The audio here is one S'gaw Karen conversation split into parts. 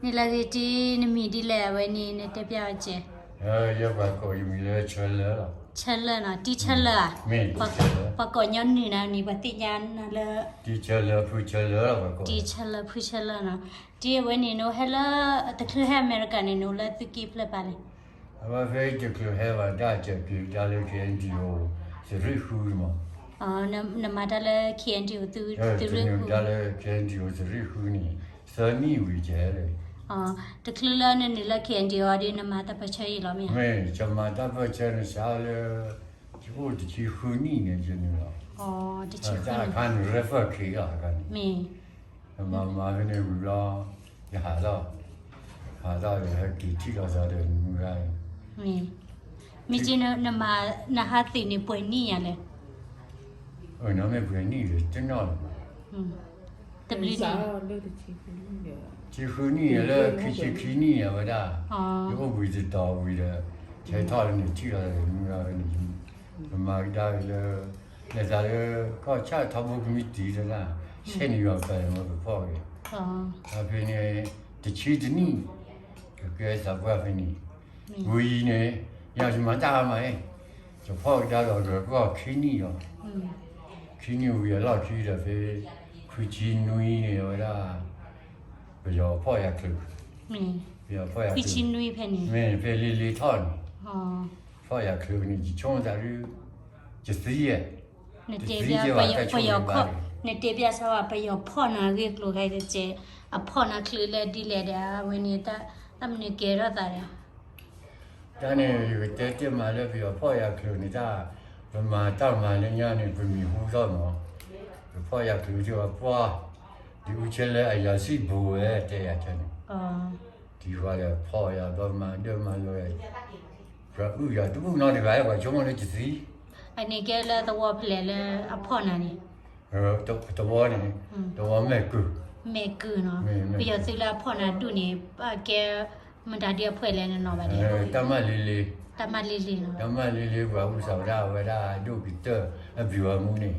နံၤလၢအဂ့ၤတံၢ်, နမံၤဒ်လဲၣ်, အဝဲန့ၣ် နတဲပျးအီၤကဲး. ယပှၤကိးယမံၤလၢဆၢလၢလီၤ. ဆၢလၢနီၤ, တံၢ်ဆၢလၢဧါ. မ့ၢ်, ပှၤကိးညီနုၢ်နၤန့ၣ် ပှၤသ့ၣ်ညါနၤလၢ တံၢ်ဆၢလၢဖုဆၢလၢလီၤ, ပှၤကိး တံၢ်ဆၢလၢဖုဆၢလၢနီၤ. တံၢ်အဝဲန့ၣ် နအိၣ်ဟဲလၢ တချုးဟဲအမဲရကၤန့ၣ် နအိၣ်လၢသုးက့ဖျၢၣ်ပၤလဲၣ်. အဝဲဖဲတချုးဟဲဘၣ်ဒၣ် ကက့ၤတၢ်လၢ ခ့ၣ်အဲၣ်ယူၣ်အံၣ်အိၣ် သုးရ့ၣ်ဃုမး. နမၤတၢ်လၢ ခ့ၣ်အဲၣ်ယူၣ်အံၣ်အိၣ် သုးရ့ၣ်ဃု, တၢ်လၢ ခ့ၣ်အဲၣ်ယူၣ်အံၣ်အိၣ် သုးရ့ၣ်ဃုန့ၣ် သၢနံၣ်ဝံၤကဲလၢ တချုးလၢနနုာ်လၢ ခ့ၣ်အဲၣ်ယူၣ်အံၣ်အိၣ်ဒီး နမၤတၢ်ပၢၢ်ဆၢအံၤလီၤမ့ၢ်ဧါ. မ့ၢ်, ယမၤတၢ်ပၢၢ်ဆၢန့ၣ် စးလၢ ယအိၣ်တဆံဃုနံၣ်န့ၣ် ယနုာ်လီၤ. တၢ်အခါန့ၣ် ရဲၣ်ဖၢၣ်ခ့လီၤ, အခါန့ၣ် မ့ၢ်, ယမၤမၤဖဲန့ၣ်ဝံၤဘျီ ယဟးထီၣ်, ဟးထီၣ်ဒီးဟဲက့ၤထံၣ်လိာ်သးဒီးမုၢ်ဂၤအံၤ, မ့ၢ်, မ့ၢ်က့ နဟးသုးန့ၣ်ပှဲၤနံၣ်ညါလဲၣ်. အၢ နမ့ၢ်ပှဲၤနံၣ်ဒီး တနီၣ်လၢၤဘၣ်. တဘျုးနံၣ် ဆံဃုနံၣ်လၢ ခံဆံခံနံၣ်အဝဲဒၣ်, ယအိၣ်ဘှံးတတီၤဝံၤဒီး ဟဲထီၣ်လၢန့ၣ်ထံၣ်လီၤဒီးမုၢ်ဂၤန့ၣ်, ပမၤကဒါက့ၤလၢ လဲၤသးလၢ ကီၢ်ဆၣ်ထီဘိကမံးတံာ်တဒၣ်, ဆဲးန့ၣ်ယွၤပာ်လီၤမ့ၢ်ကဖီၣ်က့ၤ, အဖဲန့ၣ် တဆံတနံၣ် ကကဲသးပှၢ်ဖဲန့ၣ်, ဝံၤအံၤန့ၣ် ယၤယမၤတၢ်အါမး, ယဖီၣ်ကဒါဒီးဂၤကီၢ်ခံနံၣ်လီၤ. ခံနံၣ်ဝံၤအလီၢ်ခံဒီးဖဲ ခွံဆံနွံန့ၣ် အဝဲဒၣ် ပယီၤဖီၣ်ယၤချုး, ပယီၤဖီၣ်ယၤချုး, မ့ၢ်ဖဲလ့လ့ထီၣ်န့ၣ်, ဖီၣ်ယၤချုးန့ၣ် ယဆိကမိၣ်သးဒုး ယသံယဲၢ်, နတဲဒၣ် ပယီၤဖီၣ်, နတဲပျးစၢ်ဝဲ ပယီၤဖီၣ်နၤဂ့ၢ်ကျိၤခါအံၤတက့ၢ်, အဖီၣ်နၤချုးလၢဒ်လဲၣ်ဒီး အဝဲန့ၣ် တၢ်မနုၤကဲထီၣ်သးဒီး တၢ်န့ၣ် ယကတဲတ့ၢ်မးလၢပယီၤဖီၣ်ယၤချုးန့ၣ်တၢ်, ပမၤတၢ်မၤလၢညါန့ၣ် ပမံၤဟူထီၣ်မး, ပဖီၣ်ယၤချုးက့ၤပှၤ, ဒ်အူဆဲလၢအယၤစံၣ်ဘိဝဲ တဲယၤန့ၣ်, တံၤဃီဒီးဖီၣ်ယၤ ပမၤဒၢမၤလီၤယၤ, ပှၤအုၣ်ယၤတဘူၣ်နီတဂၤ ပှၤဆိကမိၣ်လၢယသံ, အန့ၣ်ကဲလၢသဝီဖဲလဲၣ်လၢအဖီၣ်နၤန့ၣ် သဝီန့ၣ်, သဝီမဲာ်ကုၢ်, မဲာ်ကုၢ်နီၤ, ပယီၤသုးလၢအဖီၣ်နၤဒူၣ်န့ၣ် ကဲမတၤဒ်အဖှဲးလဲၣ်နနီၤဘၣ်န့ၣ်, တၢ်မၤလ့လ့, တၢ်မၤလ့လ့နီၤ, တၢ်မၤလ့လ့ ပှၤအုၣ်သးဝဲဒၣ်အဝဲဒၣ်အဒိၣ်ကတၢၢ် အဘျုးအမူန့ၣ်,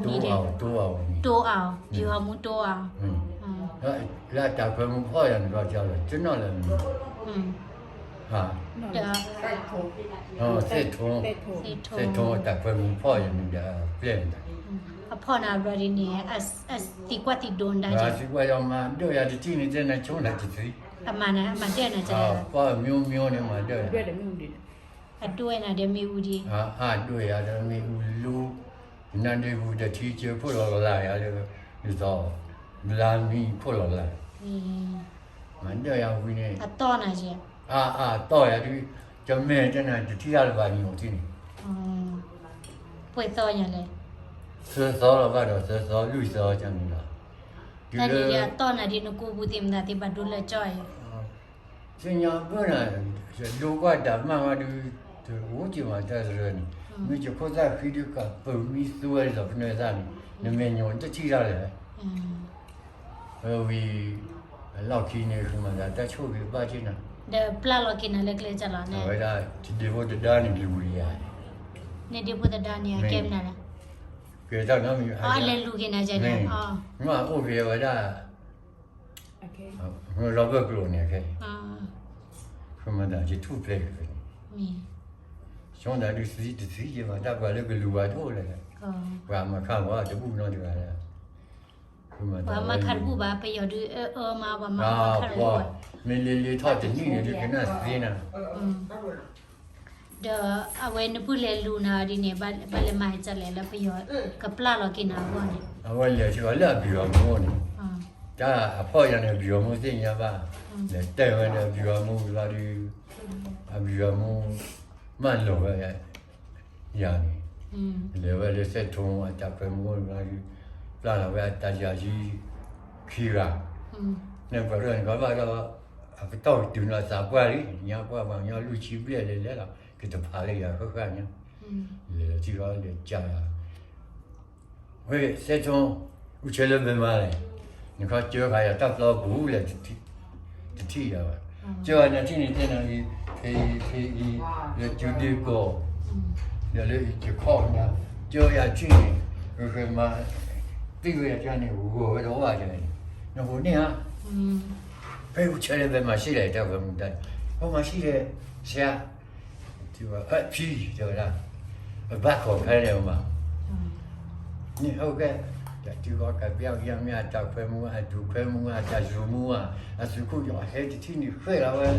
တိအီၤ, တိအီၤ, တိအီၤ, ဘျုးအမူတိအီၤ, လၢအတၢ်ခွဲမူဖီၣ်ယၤန့ၣ်ဒီး ကၢ်လီၤ တနီၣ်လၢၤမံၤ သဲၣ်ထိ, သဲၣ်ထိ, တၢ်ခွဲမူဖီၣ်ယၤန့ၣ်ဒီးပျဲၢ်န့ၣ်, အဖီၣ်နၤဘျီဒ်န့ၣ် အသံကွၢ်သံဒိးနၤ, သံကွၢ်ယၤမၤဒၢယၤတထံၣ်န့ၣ် တဲနၤဆိနၤတသံ, အမၤနၤမၤဒၢနၤ, ပှၤမ့ၢ်မ့ၢ်န့ၣ်မၤဒၢ, အဒိၣ်ဝဲနၤဒီးမ့ၣ်အူဒံး, အဒိၣ်ယၤဒီးမ့ၣ်အူလူ, နၤဒ့ပူၤတထံၣ်ကၢခိၣ်လီၤလၢယၤလၢ, ဒ်သိး, ဘျါမံခိၣ်လီၤလၢ, မၤဒၢယၤဝံၤန့ၣ်, အတီၢ်နၤ, အတီၢ်ယၤဒုး, ကမဲာ်တဲနၤတထံၣ်တၢ်လၢၤဘၣ်န့ၣ်အိၣ်ထံန့ၣ်, ပှဲၤသီညါလဲၣ်, သၢသီလီၤဘၣ်ဒီးသၢသီလွံၢ်သီကန့ၣ်လီၤ, တၢ်ဒ်န့ၣ်အတီၢ်နၤဒ်နကိးပူၤသ့ၣ်မတၤသ့ၣ်ဘၣ်ဒိလၢကၠီၣ်အံၤ သ့ၣ်ညါဘၣ်နၤ, ဒိကွၢ်တၢ်မၤဝဲဒုး, တအိၣ်က့ၤမၤတၢ်တရၢန့ၣ်, မ့ၢ်ယခိၣ်သၣ်ဃံဒုးကးပၢၤမံသူဝဲဒ်သိးပနွဲၢ်သၣ်န့ၣ်, နမဲာ်ညိးတထံၣ်တၢ်လဲၣ်, ဝံၤ, အလီၢ်ခံန့ၣ် ဃုမၤသးတၢ်ဆိၣ်ဂ့ၤဘၣ်က့ၤနၤ, ဒီးပျၢ်လီၤက့ၤနၤလၢကျဲကလီၤ, အဝဲဒၣ်, ဒ့ဖိတဒါန့ၣ်လူၤဝံၤယၤ, နဒ့ဖိတဒါန့ၣ် အကဲမနုၤလဲၣ်, ကဲတၢ်နီတမံၤ, အလဲၤလူၤက့ၤနၤကန့ၣ်, မ့ၢ်အိၣ်က့ၤဝဲဒၣ် လီၤဘၢၣ်ကျိၤန့ၣ်ခဲ, ဃုမၤသးယထူၣ်ဖျဲးက့ၤဖဲန့ၣ်, ဆိသးဒုးသံတသံယဘၣ် တၢ်ပှၤလၢကလူၤဝဲတအိၣ်လဲၣ်, ပှၤမၤခါဝဲတဘူၣ်နီတဂၤလဲၣ်, ပှၤမၤခါတဘူၣ်ဘၣ် ပယီၤဒုးအၢအၢမး ပှၤမၤခါတဘူၣ်ဘၣ်, မ့ၢ်လ့လ့ထီၣ်တနံၣ်န့ၣ်ဒုးကနၣ်သ့နၤ ဒီးအဝဲနပုၢ်လဲၤလူၤနၤဒ်န့ၣ် ဘၣ်လဲၤမၤဟဲကလဲၣ်လၢပယီၤကပျၢ်လီၤက့ၤနၤအဂီၢ်န့ၣ်, အဝဲလဲၤထီၣ်လၢအဘံၣ်အမူန့ၣ်, တၢ်အဖီၣ်ယၤန့ၣ် အဘံၣ်အမူသ့ၣ်ညါဘၣ်, လဲၤတဲဝဲန့ၣ် အဘံၣ်အမူလီၤဒုး, အဘံၣ်အမူ, မၢလီၤဝဲ ယၤန့ၣ်, လဲၤဝဲလၢသဲၣ်ထိအတၢ်ခွဲမူလီၤဒုး, ပျၢ်လီၤဝဲအတၢ်ယၤယံၤ, ခံဂၤ, န့ၣ်ပှၤကညီကဘၣ်ဒီး, အပတီၢ်ကတုၤနီၤသးပှၢ်လံ ညါပှၢ်ပှၤကညီလွံၢ်ဆံဘျဲၣ်လဲၤလဲၤလီၤ ကတဖးလၢယၤဃၣ်ဃၣ်ညါ, လဲၤထံၣ်လီၤလဲၤကၢ်ယၤ ဝဲသဲၣ်ထိ, အူဆဲလၢမဲာ်မးလဲၣ်, နခီကၢခါယၤတၢ်ပျီပူၤလဲၣ်, တထံၣ်ယၤဘၣ်, ကၢနၤထံၣ်န့ၣ်တဲနၤအံၤ, ဖဲအံၤဖဲအံၤ, လၢကၠူဒ့ကီၢ်, ဒီးလၢယခီၣ်ညါ, ကၢယၤထံၣ်န့ၣ်, ဃဲမၤ, သံဝဲယၤန့ၣ် ဂီၤဝဲဒီးဝဲန့ၣ်, နဟူးန့ၢ်ဧါ ဖဲအူဆဲလဲၣ် ဖဲမၤဆံးလဲၣ် တၢ်ခွဲမူဒါ, ဖဲမၤဆံးလဲၣ် ဆရာ, ဖံ တဲဝဲဒၣ်, အဘၣ်ခိးခဲန့ၣ်မး, န့ၣ်အိၣ်ကဲ, တၢ်တုၤဃီကးပျၢ်ကယၤမ့ၢ်အတၢ်ခွဲမူ အဒူၣ်ခွဲမူ အတၢ်ယိၤမူဧါ, အသုးခိၣ်ယီၤဟဲတထံၣ်န့ၣ်ဃဲလီၤဝဲ,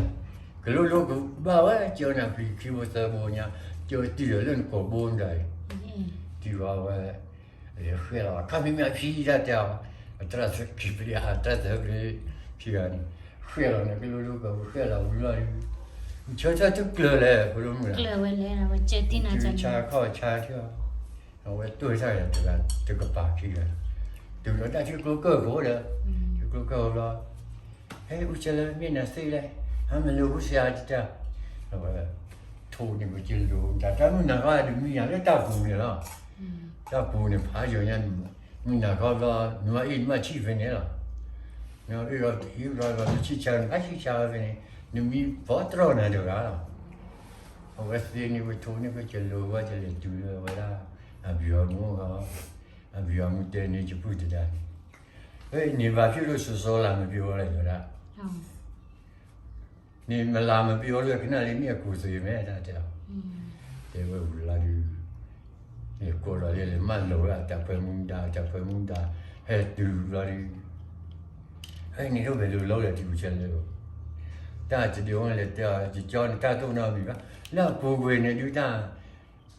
ကလိလိကဘၣ်ဝဲ ကၠီနၢ်ဖံခံဘိသၢဘိညါ, ကၠီတုၤလၢနကိာ်ဘိမတၤအံၤ, တုၤဃီဝဲ လဲၤဃဲလီၤ ခါမ့မ့ၢ်အဖံတၢ်တဲအီၤ, အတရၣ်သၢခံပျ့ၤ အတရၣ်သၢပျ့ၤ ဖံဂၤန့ၣ်, ဃဲလီၤန့ၣ် ကလိလိကဃဲလီၤဝံၤလီၤ, ဆၢထၢၣ်တကျၢၤလဲၣ် ဖိဒိၣ်မုၣ်လၢ, ဆါခီၣ်ဆါထီၣ်, အဝဲတိၢ်တၢ်ဂၤတဂၤ တကပၤခံဂၤ, တုၤလီၤတၢ်ထံကျိကၢၢ်ဃိဒီး, ထံကျိကၢၢ်ဃိလီၤ, ဟဲအူဆဲလဲၣ် မ့ၢ်နသ့လဲၣ်, ဟါမ့ၢ်လၢဟူဆံးအါတတၢ်, အဝဲ ထိၣ်န့ၢ်ပကလိၤ တၢ်တၢ်မုၢ်နၤဃီဒုးမံယၤလၢတၢ်ပူၤန့ၣ်လီၤ, တၢ်ပူၤန့ၣ်ဖးယိာ်ညါ, မုၢ်နၤဃီဘျီ နမ့ၢ်အ့ၣ်နမ့ၢ်ဆံၣ်ဖဲန့ၣ်လီၤ, နအ့ၣ်အီၤတအ့ၣ်ဘျီဘျီ နဆံၣ်ဆါန့ၣ် အဆံၣ်ဆါဝဲဖဲန့ၣ်, နမံဘီတြီၢ်နၤတဂၤလီၤ, အဝဲသ့န့ၢ်ပထိၣ်န့ၢ်ပကလိၤဝဲ တလဲၤတုၤလၢဝဲဒၣ် အဘျုးအမူဃီ, အဘျုးအမူတဲန့ၢ်ယပုၢ်တဒါန့ၣ်, န့ၣ်ဘၣ်ဖျၢၣ်ဒိၣ်စိၤစိၤလၢမ့ၢ်ပျံၤဝဲလဲၣ်ဝဲဒၣ် န့ၣ်မလၤမပျံၤအီၤလၢကနၣ်လံမ့ၢ်အကူၣ်သ့ၣ်မဲာ် တၢ်တဲအီၤ, တဲဝဲဝံၤလီၤဒုး, န့ၣ်ကိးလီၤလၢလဲၤမၢလီၤဝဲအတၢ်ခွဲမူဒါ အတၢ်ခွဲမူဒါ, ဟဲတုၤလီၤဒုး, ဟဲန့ၣ်ဒိၣ်ဝဲလၢလီၤလၢတံၤအူဆဲလဲၣ်, တၢ်တဒုးဝဲလဲၤတဲအီၤ ယကၠီန့ၣ် တၢ်တိၢ်နီတမံၤဘၣ်, လၢအပူၤကွံာ်န့ၣ်ဒုးတၢ်,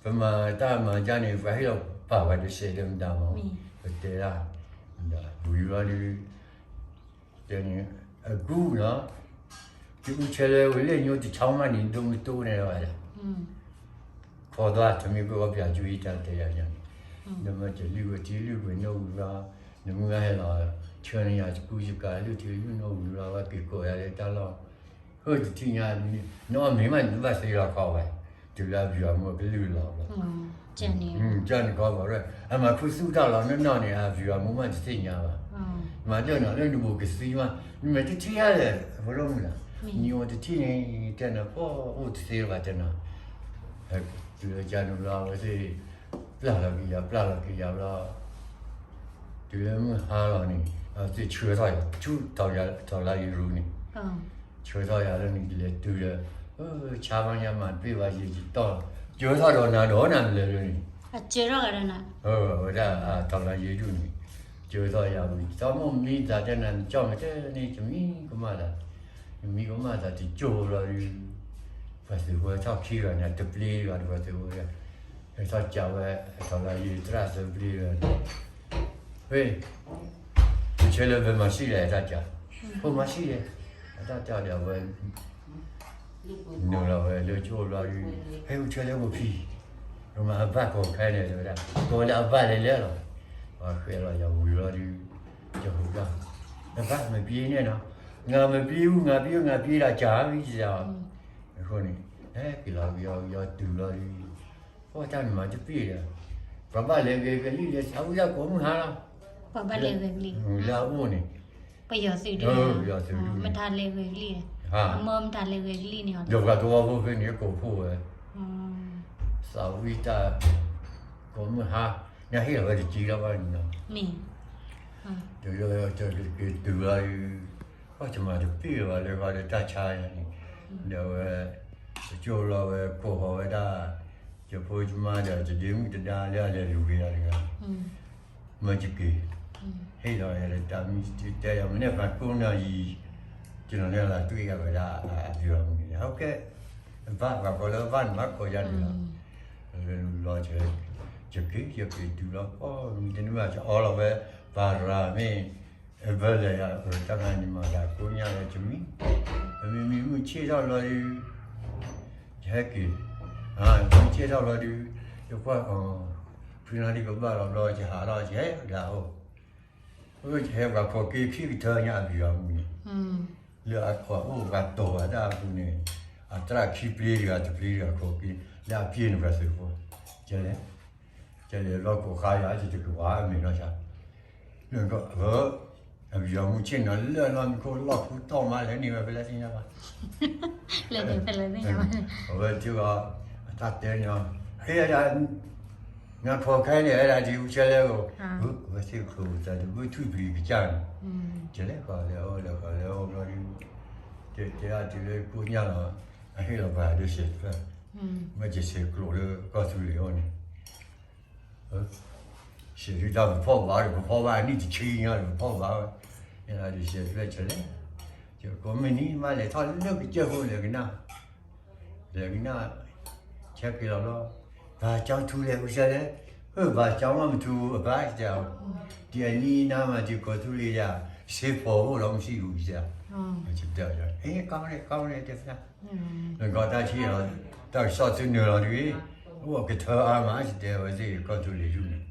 ပမၤတၢ်မၤကၢ်န့ၣ် ပှၤဟ့ၣ်လီၤပာ်ဝဲတစဲးလၢမတၤမး, ပတဲဒၣ်, ဝံၤလီၤဒုး တဲန့ၣ်, အကူၣ်နီၤ, တအူဆဲလဲၣ်ဝဲလၢညိတဆီမးန့ၣ် ဒိၣ်မးတိၢ်န့ၣ်ဝဲဒၣ်, ခီသွါတမ့ၢ်ကီၢ်ပၠးကၠူအံၤတၢ်တဲယၤန့ၣ်, နမ့ၢ်တလုၢ်ဝဲထံလုၢ်ဝဲနိၣ်ဝံၤလီၤ, နမုၢ်ဂၤဟဲလီၤ, ဆၢန့ၢ်ယၤတကူယကၤလုၢ်ထံလုၢ်နိၣ်ဝံၤလီၤ ဝဲက့ၤကိးယၤလၢတၢ်လီၢ်, ဟၢတထံၣ်ညါ, နအီၣ်မ့ၤမးနဘၣ်သ့လီၤခီဝဲ, တုၤလၢအဘျုးအမူကလုၢ်လီၤဘျီ ကၢ်န့ၣ်ကီဘၣ်ရၢၢ် အမၤခူသူၣ်တၢ်လီၤနီၢ်နီၢ်န့ၣ် အဘျုးအမူမးတသ့ၣ်ညါဘၣ်, မၤဒၢၣ်နီၤလၢနဘူးကသံမး, နမ့ၢ်တထံၣ်ဧါလဲၣ် ဖိဒိၣ်မုၣ်လၢ, နံၤအိၣ်တထံၣ်န့ၣ် တဲနၤဖီအိၣ်တသ့ဘၣ်တဲနၤ, တုၤလၢကၢ်န့ၣ်ဘျီအဝဲသ့ၣ်, ပျၢ်လီၤက့ၤယၤ ပျၢ်လီၤက့ၤယၤဘျီ တုၤလၢမုၢ်ဟါလီၤန့ၣ် အဝဲသ့ၣ်ဆှၢထီၣ်ယၤ ဆူတီၤလါယရူန့ၣ်, ဆှၢထီၣ်ယၤလၢန့ၣ် လဲၤတုၤဒီး, ဆါဘၣ်ညါမၤတပ့ၢ်ဘၣ်ယံာ်ယတီၢ်, ကၢထီၣ်ဒီးနၤဒီးနၤလဲၤလၢန့ၣ်, အဝဲဒၣ်တီၤလါယရူန့ၣ်, ကၢထီၣ်ယၤဝံၤ တၢ်မိၣ်မံသးတဲနၤ နကၠီၣ်မ့ၢ်တဲန့ၣ် တမံၤကမၣ်သး, တမံၤကမၣ်သးတကၠိၢ်ဘျီဒုး, ပှၤသုးဖိဟဲထီၣ်ခံဂၤန့ၣ် တပျ့ၤဂၤဒီးပှၤသုးဖိ ဟဲထီၣ်ကးဝဲ အတီၤလါယံာ်တရၣ်သၢပျ့ၤဂၤန့ၣ်, ဝဲ, ပဆဲလၢပမၤဆံၣ်လဲၣ်တၢ်ကး, ဖိမၤဆံၣ်လဲၣ်, အတၢ်တဲအီၤဒီးအဝဲ နုာ်လီၤဝဲလၢကၠိဘျီဒုး, ဟဲအိၣ်ဆဲလၢပဖံ, ပမၤအဘၣ်ကိးခဲန့ၣ်တဲဝဲဒၣ်, ကိးလၢအဘၣ်လဲၤလဲၤလီၤ, ပှၤဃဲလီၤယၤဝံၤဘျီဒုး, ယဟူးတၢ်, နဘၣ်မပျ့ၤန့ၣ်နီၤ, ငါမပျ့ၤဘူး ငါပျ့ၤ ငါပျ့ၤဒၣ်ကၢ်ဝံၤကၢ်, အဃိန့ၣ်, ဟဲက့ၤလီၤက့ၤအီၤက့ၤအီၤတုၤဘျီဒုး, ပှၤတၢ်န့ၣ်မၤတပ့ၢ်ဒီး, ပှၤဘၣ်လဲၤဂဲၤကလံၣ်လဲၤဆါဝံသးကိးမုၢ်ဟါလီၤ, ပှၤဘၣ်လဲၤဂဲၤကလံၣ်, လၢအအိၣ်န့ၣ်, ပယီၤသုးဒုး, ပယီၤသုးဒုး, မတၤလဲၤဂဲၤကလံၣ်, အမၢမတၤလဲၤဂဲၤကလံၣ်န့ၣ်, ဒီးပှၤသဝီဖိဖဲန့ၣ်ကိးဖှိၣ်ဝဲ, သးဝံတၢ်, ကိးမုၢ်ဟါ, နဟ့ၣ်လီၤဝဲတကံလီၤဘၣ်န့ၣ်လီၤ, မ့ၢ်, ဒီးက့ၤတုၤလီၤ, ပှၤတမၤတပ့ၢ်ဘၣ်လၢဂီၤလၢတၢ်ဆါယၤန့ၣ်, ဒီးဝဲ, ကၠိလီၤဝဲကိးဃီၤဝဲဒၣ်, ယဖိယမါဒီးယဒ့မုၣ်တဒါလၢအလဲၤလူၤက့ၤယၤတဂၤ, မၢယက့ၤ, ဟ့ၣ်လီၤယၤလၢတၢ်မံတဲယၤမ့ၢ်န့ၢ်ဖးကိးနၢ်ယံၤ, ယနီၤန့ၣ်လၢတူၢ်ယၤဝဲဒၣ်အဘျုးအမူန့ၣ်, ဘၣ်ပှၤကိးလၢဘၣ်န့ၣ်ဘၣ်ကိးယၤန့ၣ်လီၤ, လီၤ, ယက့ၤ ယက့ၤတုၤလီၤ ပှၤမံတန့ၢ်ဘၣ် ယအီလီၤဝဲ, ပၤရၤမ့ၢ်, အဘၢလဲၤယၤ တၢ်မၤန့ၣ်မၤဒၣ်ကိးညါလၢယမံ, ပမံမံမုၢ်ဆ့ၣ်ထီၣ်လီၤဒုး, ယဟဲက့ၤ, မုၢ်ဆ့ၣ်ထီၣ်လီၤဒုး, ယကွၢ်, ဖုနီၢ်ဒံကဘၣ်လီၤဘျီ ယဟးလီၤယဟဲဒၣ်အိၣ်, ယဟဲပှၤခိးက့ခံကထၢညါအဘျုးအမူန့ၣ်, လၢအခိးအိၣ်ပှၤတီၤဘၣ်တၢ်အပူၤန့ၣ်, အတရၣ်ခံပျ့ၤတဂၤတပျ့ၤတဂၤခိးက့, လၢအပျ့ၤန့ၣ်ပှၤသုးဖိ, ကလဲၣ်, ကလဲၣ်လီၤကိးဃါယၤ ယတကဝါအမ့ၢ်နီၢ်ဆါ, လၢ, အဘျုးအမူဆ့ၣ်နီၤလၢလီၤမံခိၣ်လီၢ်ခူတီၢ်မးလဲၤန့ၢ်ဝဲဖဲလဲၣ်သ့ၣ်ညါဘၣ်, လဲၤန့ၢ်ဖဲလဲၣ်သ့ၣ်ညါဘၣ်, အဝဲတုၤအီၤ, အတၢ်တဲညီ, ဟဲဒၣ်, နခိးခဲန့ၣ် ဟဲဒၣ်ဒ်အူဆဲလဲၣ်ဧိၤ, အဝဲသ့ၣ်ကျိၤသးတဘုထွံၣ်ပျံၤကစၢ်န့ၣ်, ကလဲၤဃီၤလဲၤအိၣ်လဲၤဃီၤလဲၤအိၣ်ဘျီဒုး တဲတဲအတုၤလၢကိညၢ်လီၤ, အဟ့ၣ်လီၤပှၤဒုးစဲးတဖျၢၣ်, မ့ၢ်ကဆဲးကျိးလၢကီၢ်သူလ့ၤအအိၣ်န့ၣ်, စဲးဒုးတၢ်ပဖီၣ်ဘၣ်ဒီး ပဖီၣ်ဘၣ်နံၣ်တဆံညါဒီး ပဖီၣ်ဘၣ်ဝဲ, ဒုးစဲးတဖျၢၣ်ဆဲးလဲၣ်, ကိးမုၢ်နံၤမးလဲၤထီၣ်လၢကစၢၢ်ဖိလဲၤကနၣ် လဲၤကနၣ်, ဆဲးက့ၤလီၤလီၤ, ဘၣ်ကၠီထူလဲၤဝံၤစဲးလဲၣ်, အၢ ဘၣ်ကၠီမ့ၢ်မထူအဘၣ်တဲ, ဒ်အနံၤနါမးဒုးကီၢ်သူလ့ၤယၤ, စ့ဖီၣ်အိၣ်လီၤမုၢ်ဆံၣ်ဝံၤစဲး, တဲ, အ့ ကီၢ်လဲၣ် ကီၢ်လဲၣ်တဲဖျါ, နကီၢ်တၢ်ထံၣ်လီၤ, တၢ်ကစီၣ်သုနုာ်လီၤဒ်, အိၣ်ကထၢအါမး တဲဝဲသ့ၣ်ကီၢ်သူလ့ၤဒုးန့ၣ်,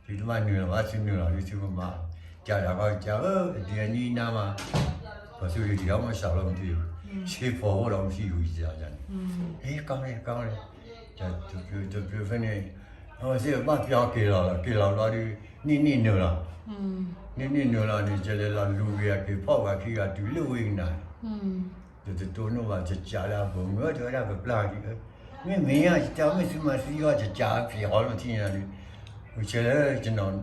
သုတဘၣ်နုာ်လီၤဘၣ် သုနုာ်လီၤဒုး သုကမၤ, ကၠီဒၣ်ကီၢ်ကၠီဧၢ, ဒ်အနံၤနါမး ပှၤသူၣ်က့ၤဒံးအီၤမ့ၢ်စးလီၤမ့ၢ်တ့ၢ်, ဆ့ဖီၣ်အိၣ်ဒီးမုၢ်ဆံၣ်ဝံၤစ့ၢ်န့ၣ်, အ့ ကီၢ်လဲၣ် ကီၢ်လဲၣ်, တဘျုးတဘျုးဖဲန့ၣ်, အဝဲသ့ၣ်ဘၣ်ပျီက့ၤလီၤလီၤ က့ၤလီၤဘျီဒုး, န့ၢ်န့ၢ်နုာ်လီၤ, န့ၢ်န့ၢ်နုာ်လီၤန့ၣ် ကလဲၤလီၤလူၤက့ၤအက့ၤဖီၣ်ပှၤခံဂၤတုၤလၢဝ့ၢ်ကနၤ, ဒီးတတိၢ်နီၣ်ဘၣ် ကကးလၢအပူၤ မ့ၢ်တဲဝဲဒၣ်ပပျၢ်ဒ်အၢ, မ့မ့ၢ်ယတဲမ့ၢ်သုမၤသံအီၤ ကကးဖျဲးအီၤလီၤထံၣ်န့ၣ်ဒ်, ဝံၤဆဲးလၢကနီၤ,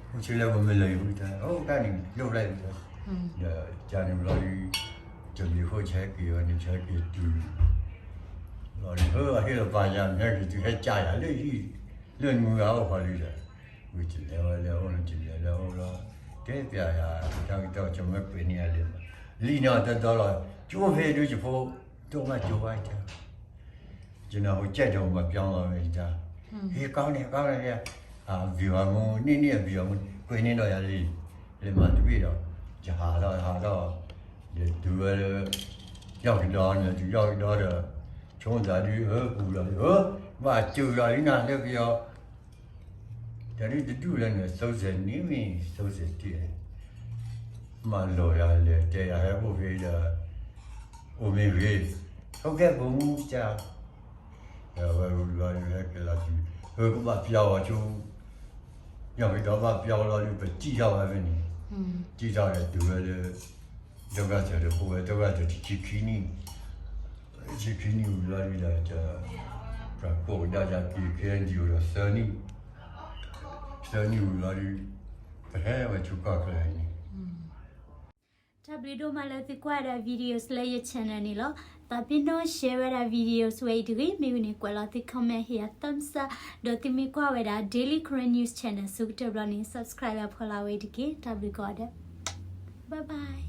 ဝံၤဆဲးလၢပမ့ၢ်လၢယဝံၤတၢ် အိၣ်တၢ်န့ၣ်ဒိၣ်ဖျဲးဝံၤတၢ်, ဒီးကန့ၣ်ဘျီဒ်, တဘျုးဃိဆဲးက့ၤဝဲန့ၣ် ဆဲးက့ၤတုၤ, ဘျီဒ် အဟ့ၣ်လီၤပာ်ယၤ မ့ၢ်ဟဲက့ၤတုၤဟဲကးယၤလၢဟံၣ်, လၢနွံဂၤအိၣ်ဃီလံဒီး, ဝံၤတလဲၤဝဲလဲၤအိၣ်လၢ တလဲၤလဲၤအိၣ်လီၤ, တဲပျးယၤ တၢ်ကတီၢ်ကမၢကွဲးန့ၢ်ယၤလံ, လံန့ၣ်တဒီလီၤ, ကၠိဖဲဒုးယဖိ, ဒိၣ်မးကၠိဝဲတၢ် ကျွန်တော်ဟိုကြိုက်တော့မပြောင်းပါဘူးတၢ်, ဟေးကောင်းတယ်ကောင်းတယ်, အဘျုးအမူ န့ၢ်န့ၢ်အဘျုးအမူ ကွဲးန့ၢ်ဒီးယၤလံ, လၢမၤတဘ့ၣ်ဒီး, ယဟးထီၣ်ဟးထီၣ်, ယတုၤဝဲလၢ, ယီၢ်ကဒီးန့ၣ် ယီၢ်ကဒီးဒီး, ဆိသးဒုး ဟၢပူၤဒီး, ဘၣ်စၢၤဒီးလံနၤလၢပယီၤ တၢ်ဒုးတဒူၣ်လၢန့ၣ် သိစဲးန့ၣ်မ့ၢ် သိစဲးတ့ၢ်, မၤလိာ်ယၤလဲၤတဲယၤ ဟဲအိၣ်ဖဲဒီး, အိၣ်မ့ၢ်ဂ့ၤ, ဆိကဲပူၤမူတၢ်, ဒီးဝဲဝံၤဘျီဒုးဟဲက့ၤလီၤတုၤ, ဟၢကဘၣ်ပျီဝဲဆိ, ယီၢ်ကဒီးဘၣ်ပျီဝဲလီၤဒုး ပစံၣ်ထီၣ်ဝဲဖဲန့ၣ်, စံၣ်ထီၣ်ဒီးတုၤဝဲလၢ, ဒိၣ်ကါစၢၤဒီး ပဝဲဒိၣ်ကါစၢၤတဆံခံနံၣ် ဆံခံနံၣ်ဝံၤလီၤဒုးဒီး ပှၤကိးကဒါယၤက့ၤ ခဲအံၤဒံးအိၣ်ဒီးသၢနံၣ်, သၢနံၣ်ဝံၤလီၤဒုး, ပဟဲဝဲဆူကီၢ်ချၢအံၤန့ၣ်, တၢ်ဘျုးဒိၣ်မးလၢသုကွၢ်ဝဲဒၣ် videos လၢယ channel န့ၣ်လီၤ. သးပ့ၤနီၣ် share ဝဲဒၣ် videos ဝဲအံၤတဂ့ၤ, မ့ၢ်ဝံၤန့ၣ် ကွဲးလီၤသု comment ဟ့ၣ်ယၤ thumbs up, ဒီးသုမ့ၢ်ကွၢ်ဝဲဒၣ် Daily Karen News Channel ဆၢကတီၢ်ဘျီန့ၣ် subscribe ဖီလာ်ဝဲအံၤတက့ၢ်. တၢ်ဘျုးကိးဂၤဒဲး, bye bye.